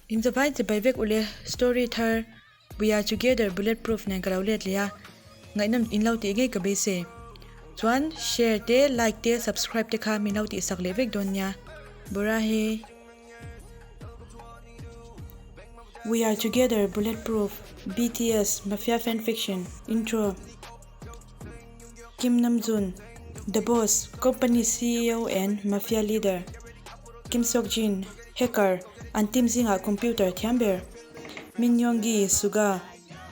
Inzavai chibai vek ule story thar We are together bullet proof nen ka lo let leh a, ngaihnawm in lo tih ngei ka beisei. Chuan share te like te subscribe te kha min lo tihsak leh vek dawn nia. Bora he. We are together bullet proof BTS mafia fan fiction intro Kim Namjoon The boss company CEO and mafia leader Kim Seokjin hacker an team zingah computer thiam ber Min Yoongi Suga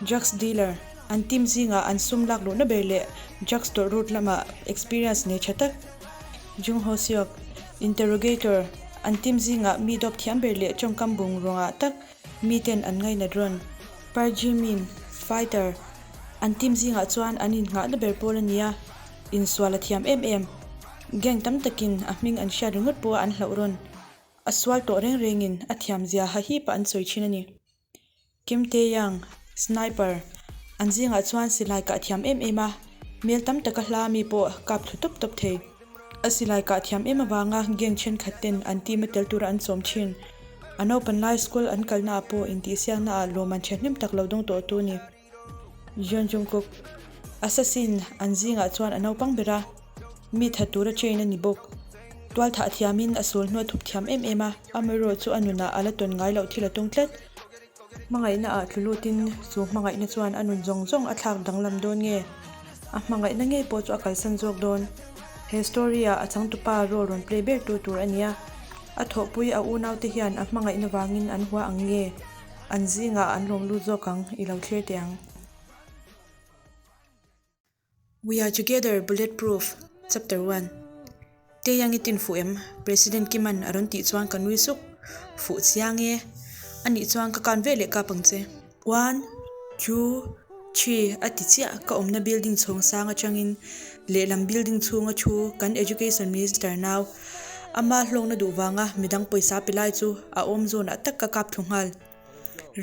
drugs dealer an team zingah an sum lak luhna ber leh drugs tawrh rut lamah experience nei tha tak Jung Ho Seok interrogator an team zingah mi dawp thiam ber leh tawngkam bungrungah tak miten an ngainat rawn Park Ji Min fighter an team zingah chuan an innghahna ber pawl a ni a, insual a thiam em em. Gang tam takin a hming an hriat ringawt pawha an hlauh rawn. A sual tawh reng rengin a thiam zia ha hip a an sawi thin a ni. Kim Tae Young, Sniper, an zingah chuan silai kah thiam em em a, hmel tam taka hla mi pawh kap thlu tawp tawp thei. A silai kah thiam em avanga gang thenkhat ten an team a tel tura an sawm thin. A naupan lai school an kalna ah pawh intihsiakna ah lawm an thehnem tak lo dawng tawh tu a ni. Jeon Jungkook, Assassin, an zingah chuan a naupang ber a, mi that tura train a ni bawk. Tual thah thiamin a sul hnu a thup thiam em em a, amaherawh chu a nunah a la tawn ngai loh thil a tung tlat. Hmangaihna ah tlu lutin chu hmangaihna chuan a nun zawng zawng a thlak danglam dawn nge? A hmangaihna ngei pawh chu a kalsan zawk dawn. He story ah a changtupa role rawn play ber tu tur a nia. A thawhpui a unaute hian a hmangaihna vangin an hua ang nge? An zingah an lawm lut zawk ang, i lo thlir teh ang. We are together bullet proof chapter 1 Teiang i tin fuh em? President Kiman a rawn tih chuan ka nui suk. Fuh chiang e. Anih chuan ka kan veleh kap ang che. One, two, three a ti chiah ka awmna building chhawng sang atangin lehlam building chhunga thu kan education minister nau ama hlawkna duh vanga midang pawisa pe lai chu a awm zawnah tak ka kap thlu nghal.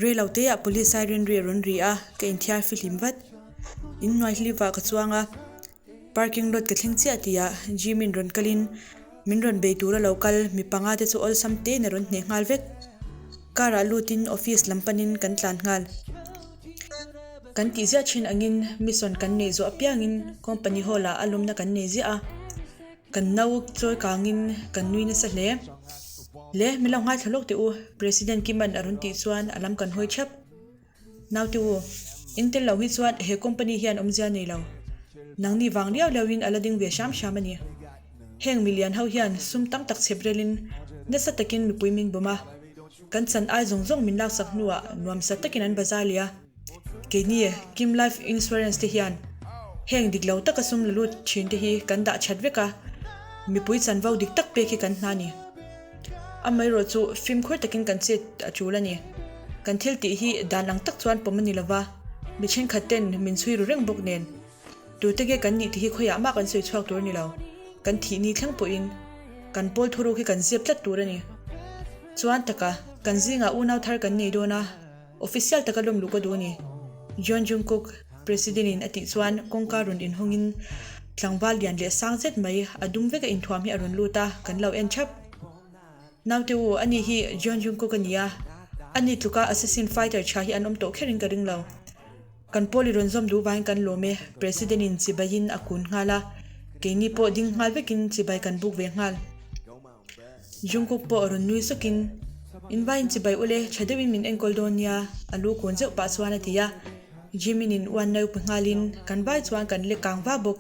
Rei lo te ah police siren ri a rawn ri a, ka inthiar fihlim vat. In hnuai hlivah ka chuang a, parking lot ka thleng chiah tih ah Jimin rawn kalin min rawn bei tura lo kal mi panga te chu awlsam tein a rawn hneh nghal vek. Car ah lutin office lam panin kan tlan nghal. Kan tih ziah thin angin mission kan neih zawh apiangin company hall ah a lawmna kan nei ziah a. Kan nau chawi kangin kan nui nasa hle. Le, min lo ngaithla lawk teh u, President Kiman a rawn tih chuan a lam kan hawi thap. Naute u, in tel lo hi chuan he company hian awmzia nei lo. Nangni vang liau liauin a la ding ve hram hram a ni. Heng milian ho hian sum tam tak chhep relin nasa takin mipui min bawm a, kan chan ai zawng zawng min laksak hnuah nuamsa takin an bazar leh a. Keini Kim Life Insurance te hian heng dik lo taka sum la lut thin te hi kan dah that vek a, mipui chanvo dik tak pek hi kan hna a ni. Amaherawh chu fimkhur takin kan chet a tul a ni. Kan thil tih hi dan ang tak chuan pawm a ni lova, mi thenkhat ten min chhui ru reng bawk nen tute nge kan nih tih hi khawiah mah kan sawi chhuak tur a ni lo. Kan thih ni thleng pawhin kan pawl thuruk hi kan zep tlat tur a ni. Chuan taka kan zingah unau thar kan nei dawn a. Official taka lawm luh ka duh a ni. Jeon Jungkook, President in a tih chuan kawngka rawn inhawngin tlangval lian leh sang zet mai a dum veka inthuam hi a rawn lut a, kan lo en thap. Naute u, ani hi Jeon Jungkook a ni a, ani tluka assassin fighter tha hi an awm tawh kherin ka ring lo. Kan pawl i rawn zawm duh vangin kan lawm e, President in chibaiin a kun nghal a, keini pawh ding nghal vekin chibai kan buk ve nghal. Jungkook pawh rawn nui sawkin, In vai in chibai ule, tha deuhin min enkawl dawn nia, a lu kun zeuh pah chuan a ti a. Jimin in uan nau pe nghalin kan vai chuan kan lek kang va bawk.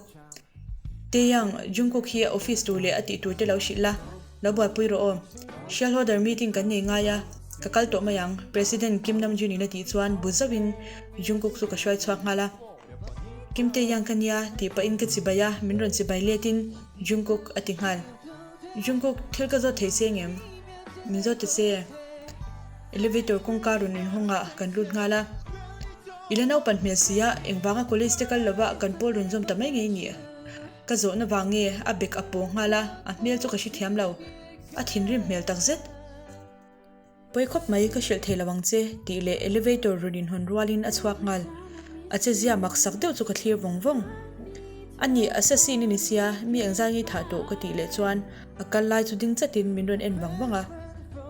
Taeyang, Jungkook hi a office tur leh a tih tur te lo hrilh la, lo buaipui rawh aw. Shareholder meeting kan nei ngai a, ka kal tawh mai ang, President Kim Namjoon in a tih chuan bu zauhin Jungkook chu ka hruai chhuak nghal a. Kim Taeyang ka nia, tih pahin ka chibai a, min rawn chibai letin Jungkook a ti nghal. Jungkook, thil ka zawt thei che ngem? Min zawt ta che. Elevator kawngka rawn inhawng ah kan lut nghal a. I la naupan hmel si a, engvanga college te kal lova kan pawl rawn zawm ta mai ngei ni? Ka zawhna vang nge a bag a pawng nghal a, a hmel chu ka hrethiam lo. A thinrim hmel takzet. Pawi khawp mai ka hrilh thei lo ang che tih leh elevator rawn inhawn rualin a chhuak nghal. A che zia mak sak deuh chu ka thlir vawng vawng. A nih assassin i ni sia, mi engzai ngei thah tawh ka tih leh chuan a kal lai chu ding chatin min rawn en vang vang a.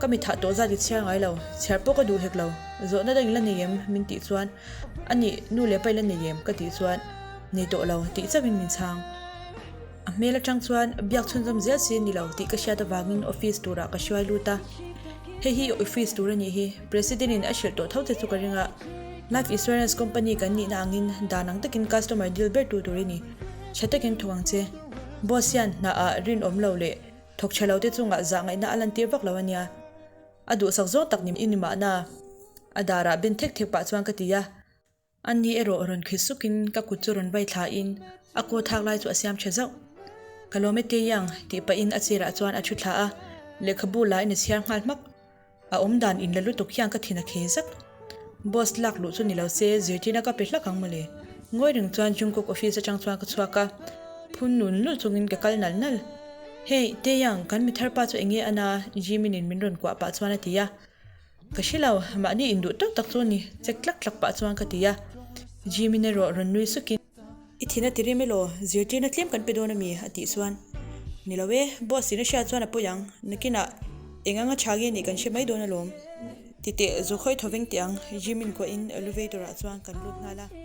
Ka mi thah tawh zat i chhiar ngai lo, chhiar pawh ka duh hek lo. Zawhna dang i la nei em? min tih chuan, A nih, nu leh pa i la nei em? ka tih chuan, Nei tawh lo, tih chauhin min chhang. A hmel atang chuan biak chhunzawm zel si a ni lo tih ka hriat avangin office turah ka hruai lut a. Hei hi office tur a nih hi, President in a hrilh tawh tho che chu ka ring a. Life Insurance company kan nihna angin dan ang takin customer deal ber tu tur i ni. Tha takin thawk ang che. Boss hian hna ah rinawm lo leh thawk tha lo te chungah zah ngaihna a lantir vak lo a nia. A duhsak zawng tak ni i ni mahna. A darah ben thek thek pah chuan ka ti a. Ani erawh rawn khi sukin ka kut chu rawn vai thlain a coat hak lai chu a siam tha zauh. Ka lawm e Taeyang tih pahin a chair ah chuan a thu thla a, lehkhabu la in a chhiar nghal hmak. A awm dan in la lutuk hian ka thin a khei zak. Boss lak luh chu ni lo se zirtirna ka pe hlak ang mawle. Ngawi reng chuan Jungkook office atang chuan ka chhuak a, phun nun lul chungin ka kal nal nal. Hey Taeyang kan mi thar pa chu enge a na Jimin in min rawn kuah pah chuan a ti a. Ka hre lo, mahni induh tawk tak chu a ni, chek tlak tlak pah chuan ka ti a. Jimin erawh rawn nui sukin. I thin a ti rim elaw, zirtirna tlem kan pe dawn a mi? a tih chuan, Ni lo e, boss in a hriat chuan a pawi ang, nakinah eng anga tha nge nih kan hre mai dawn alawm. Titeh, zu khawi thaw veng teh ang, Jimin kuahin elevator ah chuan kan lut nghal a.